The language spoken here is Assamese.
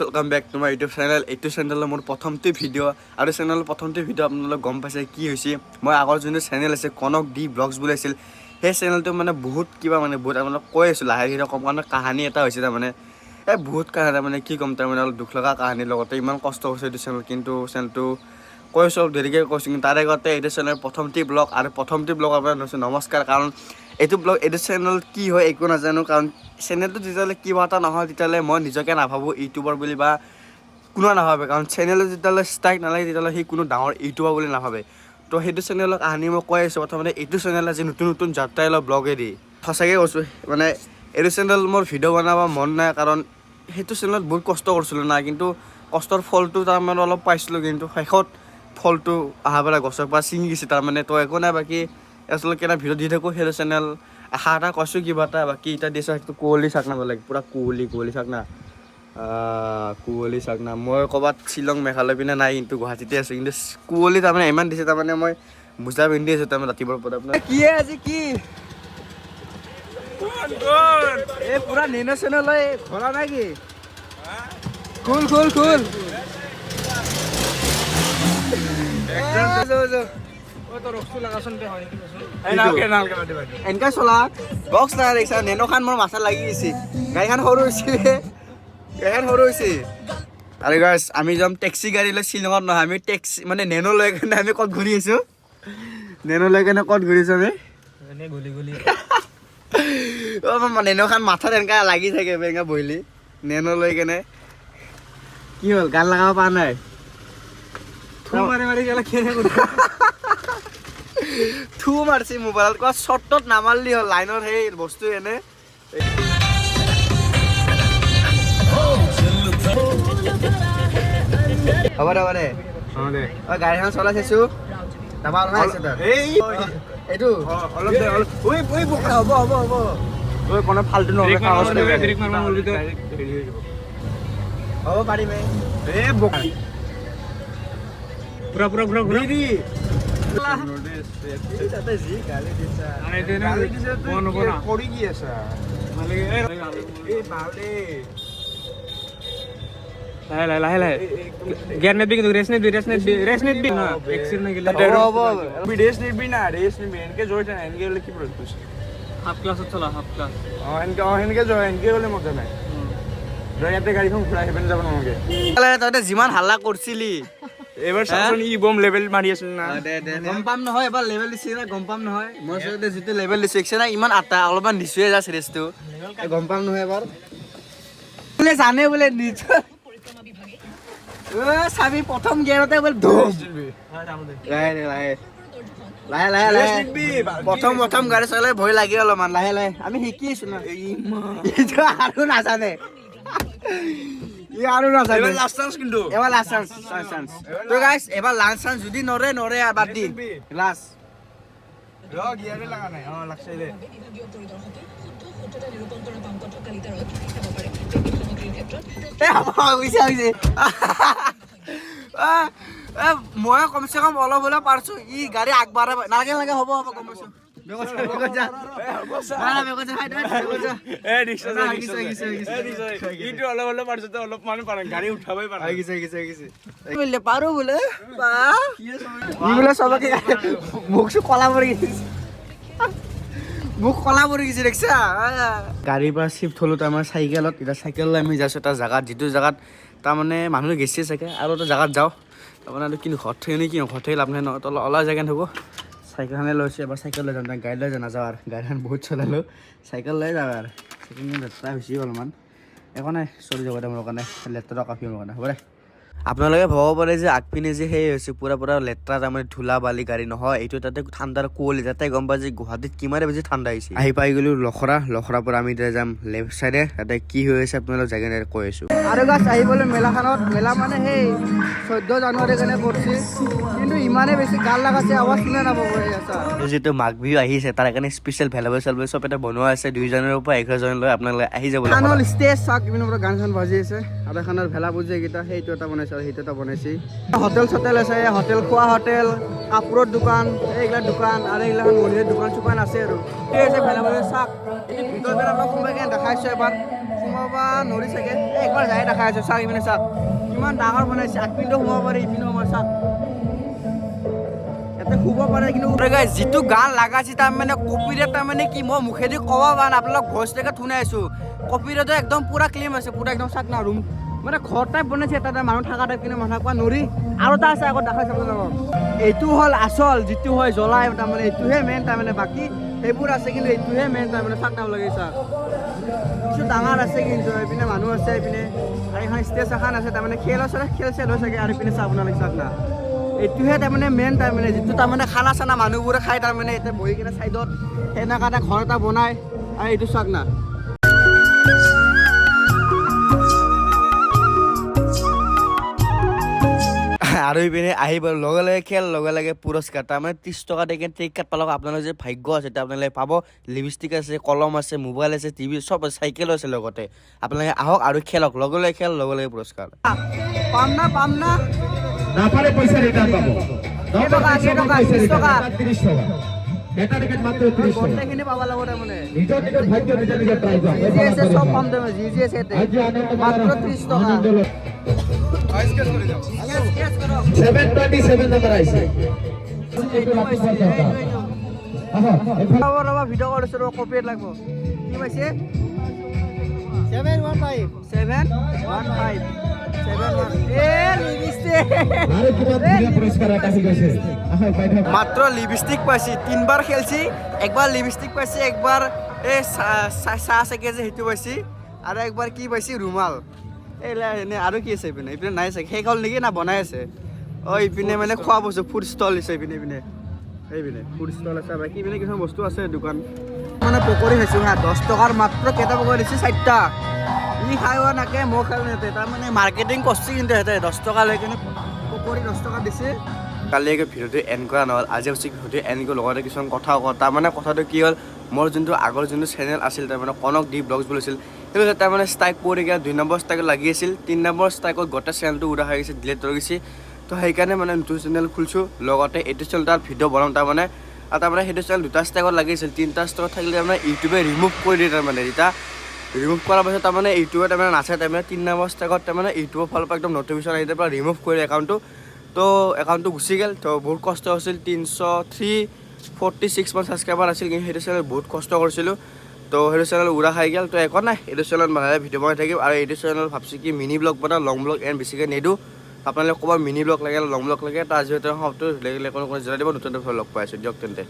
Welcome back to my YouTube channel. এইটো চেনেলৰ মোৰ প্ৰথমটো ভিডিঅ' আৰু চেনেলৰ প্ৰথমটো ভিডিঅ' আপোনালোক গম পাইছে কি হৈছে। মই আগৰ যোনটো চেনেল আছে, কনক ডি ব্লগছ বুলি আছিল, সেই চেনেলটো মানে বহুত কিবা, মানে বহুত আপোনালোক কৈ আছোঁ, লাহে ধীৰে ক'ম। কাৰণে কাহানী এটা হৈছে, তাৰমানে এই বহুত কাহানী, তাৰমানে কি ক'ম, তাৰমানে অলপ দুখ লগা কাহানীৰ লগতে ইমান কষ্ট হৈছে এইটো চেনেল। কিন্তু চেনেলটো কৈছোঁ, অলপ দেৰিকৈ কৈছোঁ। কিন্তু তাৰে আগতে এইটো চেনেলৰ প্ৰথমটি ব্লগ আৰু প্ৰথমটি ব্লগৰ পৰা লৈছোঁ নমস্কাৰ। কাৰণ এইটো ব্লগ, এইটো চেনেল কি হয় একো নাজানো। কাৰণ চেনেলটো যেতিয়ালৈ কিবা এটা নহয়, তেতিয়াহ'লে মই নিজকে নাভাবোঁ ইউটিউবাৰ বুলি বা কোনো নাভাবে। কাৰণ চেনেলটো যেতিয়ালৈ ষ্ট্ৰাইক নালাগে, তেতিয়াহ'লে সি কোনো ডাঙৰ ইউটিউবাৰ বুলি নাভাবে। তো সেইটো চেনেলৰ কাহানী মই কৈ আছোঁ। প্ৰথমতে এইটো চেনেল আজি নতুন নতুন যাত্ৰাই অলপ ব্লগেদি সঁচাকৈ কৈছোঁ, মানে এইটো চেনেল মোৰ ভিডিঅ' বনাব মন নাই। কাৰণ সেইটো চেনেলত বহুত কষ্ট কৰিছিলোঁ না, কিন্তু কষ্টৰ ফলটো তাৰমানে অলপ পাইছিলোঁ, কিন্তু শেষত ফলটো অহা পেলাই গছৰ পৰা ছিঙি গৈছে তাৰমানে। তো একো নাই, বাকী আচলতে কেনে ভিডিঅ' দি থাকোঁ সেইটো চেনেল। আশা এটা কৈছোঁ কিবা এটা। বাকী এতিয়া দিছোঁ সেইটো কুঁৱলী চাক না লাগে, পূৰা কুঁৱলী কুঁৱলী চাক না, কুঁৱলী চাক না। মই ক'ৰবাত শ্বিলং মেঘালয় পিনে নাই, কিন্তু গুৱাহাটীতে আছোঁ। কিন্তু কুঁৱলী তাৰমানে ইমান দিছে, তাৰমানে মই মোজা পিন্ধি আছোঁ তাৰমানে ৰাতিপুৱাৰ পৰা। আপোনাৰ কি আজি কি এই পূৰা নেনো চেনো লৈ ঘৰা নাই কি? খুল খুল খুল। এনেকা চলা বক্স নাই দেখিছা, নেনোখান মোৰ মাথাত লাগি গৈছে। গাড়ীখন সৰু হৈছে, গাড়ীখন সৰু হৈছে। আৰু গাইছ, আমি যাম টেক্সি গাড়ী লৈ শ্বিলঙত নহয়, আমি টেক্সি মানে নেনো লৈ কেনে আমি ক'ত ঘূৰি আছো? নেনো লৈ কেনে ক'ত ঘূৰিছো আমি? অ', নেনোখান মাথাত এনেকা লাগি থাকে বেঙা বহিলি। নেনো লৈ কেনে কি হ'ল, গান লগাব পৰা নাই? মাৰি মাৰি গেলা কেনে? থু মাৰছি মোবাইলত। ক'ৰবাত শ্বৰ্টত নামাৰলি হ'ল লাইনৰ সেই বস্তু এনে। হ'ব দে, হ'ব দে। অ, গাড়ীখন চলাই চাইছো, তাৰপা অলপমান আহিছে তই। এইটো অলপ দে, অলপ। ঐ ঐ, বোকা হ'ব হ'ব হ'ব। ঐ, কোনো ফাল্টু নহ'লে কাগজ লৈ ব্ৰেক মাৰিব নোৱাৰিবি তই। হ'ব, পাৰিম এই। এ বোকা। পুৰা পুৰা পুৰা ঘূৰা। এই তাতে যি গালি দিছা। গালি দিছে, তুই কৰি কি আছা? এই বালে। লাহে লাহে লাহে লাহে, গিয়াৰ নেদবি কিন্তু, ৰেচ নেদবি, ৰেচ নেদবি, ৰেচ নেদবি না, এক্সিল না গেলে। হ'ব হ'ব। ৰেচ নিদিবি না, ৰেচ নিদিবি। এনেকে জয় না, এনেকে গ'লে কি প্ৰয়োজন? হাফ ক্লাছত চলা, হাফ ক্লাছ। অ, এনেকে, অ, সেনেকে জয়, এনেকে গ'লে মজা নাই। জয়, ইয়াতে গাড়ীখন ঘূৰাই সেইপিনে যাব নালাগে। তহঁতে যিমান হাল্লা কৰিছিলি এইবাৰ চাচোন, ই বম লেভেল মাৰি আছিল না। দে দে, গম পাম নহয় এবাৰ লেভেল দিছে না, গম পাম নহয়। মই আচলতে যিটো লেভেল দিছো একছে না, ইমান আটা অলপমান দিছোৱে জাষ্ট ৰেচটো, গম পাম নহয় এবাৰ বোলে জানে বোলে নিজৰ চাবি প্ৰথম গিয়াৰতে বোলে ধুম। লাহে লাহে লাহে লাহে লাহে। প্ৰথম প্ৰথম গাড়ী চলাই ভয় লাগে অলপমান, লাহে লাহে আমি শিকি আছো না। এইটো আৰু নাজানে, ই আৰু নাজানে। এইবাৰ লাষ্ট চান্স কিন্তু। এবাৰ লাষ্ট চান্স, চান্স চান্স। তো গাইছ, এবাৰ লাষ্ট চান্স, যদি নৰে নৰে আৰু বাদ দি লাষ্ট। ৰ, গিয়াৰে লগা নাই। অ, লাগছে দে। বিভাগীয় পৰিদৰ্শকে শুদ্ধ শুদ্ধতা নিৰূপণ কৰা বামপন্থ কালিতাৰত চাব পাৰে পেকিং সামগ্ৰীৰ ক্ষেত্ৰত। এ হ'ব, হৈছে হৈছে। মই কমচে কম অলপ হ'লেও পাৰছো। ই গাড়ী আগবাঢ়াব নালাগে নালাগে, হ'ব হ'ব, গম পাইছো। বেগত যা, বেগত যা। না, না, বেগত যা, হাই, হাই, বেগত যা। এ ৰিক্সা না, আহিছে, আহিছে, আহিছে। ইটো অলপ অলপ পাৰিছো, তই অলপ মানে পাৰা, গাড়ী উঠাবই পাৰা। আহিছে আহিছে আহিছে। বোলে পাৰো বোলে, বা ই বোলে চবকে মুখ চুখ কলা পৰি গৈছে, মুখ কলা পৰি গৈছে দেখছা। গাড়ীৰ পৰা চিফ্ট হ'লো তাৰমানে চাইকেলত। এতিয়া চাইকেল লৈ আমি যাইছোঁ এটা জেগাত, যিটো জেগাত তাৰমানে মানুহ গেছে চাগে। আৰু এটা জেগাত যাওঁ তাৰমানে। আৰু কিন্তু ঘৰত থাকি কি, ঘৰত থাকি লাভ নাই নহয়। তল ওলাই যায় কেনে থাকোঁ। চাইকেলখনে লৈছোঁ, এবাৰ চাইকেল লৈ যাম, গাড়ী লৈ নাযাওঁ আৰু। গাড়ীখন বহুত চলালোঁ, চাইকেল লৈ যাওঁ আৰু। চাইকেল লেতেৰা হৈছে অলপমান, একো নাই, চলি যাব দে মোৰ কাৰণে। লেতেৰা কাফি মোৰ কাৰণে, হ'ব দে। আপোনালোকে ভাবিব পাৰে যে আগপিনে যে সেই হৈছে পূৰা পূৰা লেতেৰা, তাৰমানে ধূলা বালি গাড়ী নহয়, এইটো তাতে ঠাণ্ডাৰ কুঁৱলী। যাতে গম পাই যে গুৱাহাটীত কিমানে বেছি ঠাণ্ডা আহিছে। আহি পাই গ'লো লখৰা। লখৰাৰ পৰা আমি এতিয়া যাম লেফ্ট চাইডে। তাতে কি হৈ আছে আপোনালোক যাই কেনে কৈ আছো। আৰু গাছ আহি গ'লো মেলাখনত। মেলা মানে সেই 14 জানুৱাৰীৰ কাৰণে কৰিছে, কিন্তু ইমানেই বেছি গাল লগাইছে, আৱাজ শুনে নাপাব। এই আছা যিটো মাঘ বিহু আহিছে, তাৰ কাৰণে স্পেচিয়েল ভেলাঘৰ চেলাঘৰ চব এটা বনোৱা আছে। 2 জানুৱাৰীৰ পৰা 11 জানুৱাৰীলৈ আপোনালোকে আহি যাব। এখন হ'ল ষ্টেজ চাওক, ইপিনৰ পৰা গান চান বাজি আছে। আৰু এখন হ'ল ভেলা পুজি এইকেইটা, সেইটো এটা বনাইছে আৰু সেইটো এটা বনাইছে। হোটেল চোটেল আছে, হোটেল, খোৱা হোটেল, কাপোৰৰ দোকান, এইগিলা দোকান আৰু এইগিলাখন মন্দিৰৰ দোকান চোকান আছে। আৰু এই আছে ভেলা পুজি চাক। এইটো ভিতৰ পেলাই আপোনাক সোমাই কেনে দেখাইছোঁ। এবাৰ সোমাব সোমাব নৰি চাগে। এই একবাৰ যাই দেখাই আছোঁ। চাওক, ইপিনে চাওক, কিমান ডাঙৰ বনাইছে। আগপিনেও সোমাব পাৰে, ইপিনেও সোমাব। চাওক, ইয়াতে শুব পাৰে। কিন্তু যিটো গান লাগাইছে, তাৰমানে কপিৰাইট, তাৰমানে কি মই মুখেদি ক'ব পৰা নাই, আপোনালোক ভইচ ৰেকৰ্ড শুনাই আছোঁ। কপিৰাইটো একদম পূৰা ক্লিম আছে, পূৰা একদম। চাওক না, ৰুম মানে ঘৰ টাইপ বনাইছে এটা এটা মানুহ থকা টাইপ, কিন্তু মানুহ থাকিব নৰি। আৰু এটা আছে আগত, দেখাইছে আপোনালোকক। এইটো হ'ল আচল যিটো হয় জ্বলাই, তাৰমানে এইটোহে মেইন। তাৰমানে বাকী সেইবোৰ আছে, কিন্তু এইটোহে মেইন। তাৰমানে চাওক না লাগে, চাওক, কিছু ডাঙৰ আছে। কিন্তু এইপিনে মানুহ আছে, এইপিনে আৰু এখন ষ্টেজ এখন আছে। তাৰমানে খেল আছে, খেল চেল হয় চাগে। আৰু এইপিনে চাওক আপোনালোকে, চাওক না, এইটোহে তাৰমানে মেইন। তাৰমানে যিটো তাৰমানে খানা চানা মানুহবোৰে খায়, তাৰমানে এতিয়া বহি কিনে চাইডত সেনেকুৱা এটা ঘৰ এটা বনায়। আৰু এইটো চাওক না। আৰু ইপিনে আহিব লগে লগে খেল, লগে লগে পুৰস্কাৰ। তাৰমানে 30 টকা দি কিনে টিকেট পালক। আপোনালোকৰ যে ভাগ্য আছে, তেতিয়া আপোনালোকে পাব। লিপষ্টিক আছে, কলম আছে, মোবাইল আছে, টিভি চব আছে, চাইকেলো আছে লগতে। আপোনালোকে আহক আৰু খেলক। লগে লগে খেল, লগে লগে পুৰস্কাৰ। পাম না, পাম না? নাপালে পইচা ৰিটাৰ্ণ পাব। কেইটকা, কেইটকা? 30 টকা। 30 টকা এটা টিকেট, মাত্ৰ 30 টকা। গোটেইখিনি পাব লাগিব তাৰমানে। নিজৰ নিজৰ ভাগ্য, নিজৰ নিজৰ প্ৰাইজ। যি যি আছে চব পাম তাৰমানে, যি যি আছে ইয়াতে। আজি আনন্দ। মাত্ৰ 30 টকা। আনন্দ। কেছ কৰক। 727 নম্বৰ আহিছে। এইটো পাইছে, এইটো, এইটো। আহক এইফালে। ৰ'ব, ৰ'ব, ভিডিঅ' কৰিছোঁ, ৰ'ব, কপিৰাইট লাগিব। কি পাইছে? 715, 715, 71। এ লিপষ্টিক। আৰু কিমান ধুনীয়া পুৰস্কাৰ এটা আহি গৈছে। আহক বাইদেউ। মাত্ৰ লিপষ্টিক পাইছি। তিনবাৰ খেলছি, একবাৰ লিপষ্টিক পাইছি, একবাৰ এই চাহ চাহ চাগে যে সেইটো পাইছি, আৰু একবাৰ কি পাইছি? ৰুমাল। এই এনে আৰু কি আছে ইপিনে? ইপিনে নাই চাগে, শেষ হ'ল নেকি না বনাই আছে? অ, ইপিনে মানে খোৱা বস্তু, ফুড ষ্টল দিছে ইপিনে। ইপিনে, এইপিনে ফুড ষ্টল আছে। বাকী ইপিনে কিছুমান বস্তু আছে, দোকান। মানে পকৰি খাইছোঁ হা, 10 টকাৰ মাত্ৰ কেইটা পকৰি দিছে? চাৰিটা। ই খাই হোৱা নাকে, মই খাই নাতে। তাৰমানে মাৰ্কেটিং কৰছি, কিন্তু সিহঁতে 10 টকা লৈ কিনে পকৰি 10 টকা দিছে। কালি একে ভিডিঅ'টো এণ্ড কৰা নহ'ল, আজি ভাবিছোঁ ভিডিঅ'টো এণ্ড কৰি লগতে কিছুমান কথাও কওঁ। তাৰমানে কথাটো কি হ'ল, মোৰ যোনটো আগৰ যোনটো চেনেল আছিল, তাৰমানে কনক ডি ব্লগছ বুলি আছিল, সেইটো তাৰমানে ষ্ট্ৰাইক পৰি গ'ল। 2 নম্বৰ ষ্ট্ৰাইকত লাগি আছিল, 3 নম্বৰ ষ্ট্ৰাইকত গোটেই চেনেলটো উৰা হৈ গৈছে, ডিলিট হৈ গৈছে। তো সেইকাৰণে মানে নতুন চেনেল খুলিছোঁ, লগতে এইটো চেনেল তাত ভিডিঅ' বনাম। তাৰমানে আৰু তাৰমানে সেইটো চেনেল দুটা ষ্ট্ৰাইকত লাগি আছিল, তিনিটা ষ্ট্ৰাইকত থাকিলে তাৰমানে ইউটিউবে ৰিমুভ কৰি দিয়ে। তাৰমানে তেতিয়া ৰিমুভ কৰাৰ পাছত তাৰমানে ইউটিউবে তাৰমানে নাচায়। তাৰমানে 3 নম্বৰ ষ্ট্ৰাইকত তাৰমানে ইউটিউবৰ ফালৰ পৰা একদম নটিফিকেশ্যন আহি পৰা ৰিমুভ কৰি একাউণ্টটো। তো একাউণ্টটো গুচি গ'ল। তো বহুত কষ্ট হৈছিল। 346 মান ছাবস্ক্ৰাইবাৰ আছিল, কিন্তু সেইটো চেনেল বহুত কষ্ট কৰিছিলোঁ। তো সেইটো চেনেল উৰা খাই গ'ল। তো একো নাই, এইটো চেনেলত লাহে লাহে ভিডিঅ' বনাই থাকিম। আৰু এইটো চেনেলত ভাবছোঁ কি মিনি ব্লগ বনাম, লং ব্লগ এণ্ড বেছিকৈ নিদিওঁ। আপোনালোকে ক'ৰবাত মিনি ব্লগ লাগে, লং ব্লগ লাগে। তো আজি সমাপ্ত। লাগিলে কোনো কোনো জনাই দিব। নতুন লগ পাই আছোঁ, দিয়ক তেন্তে।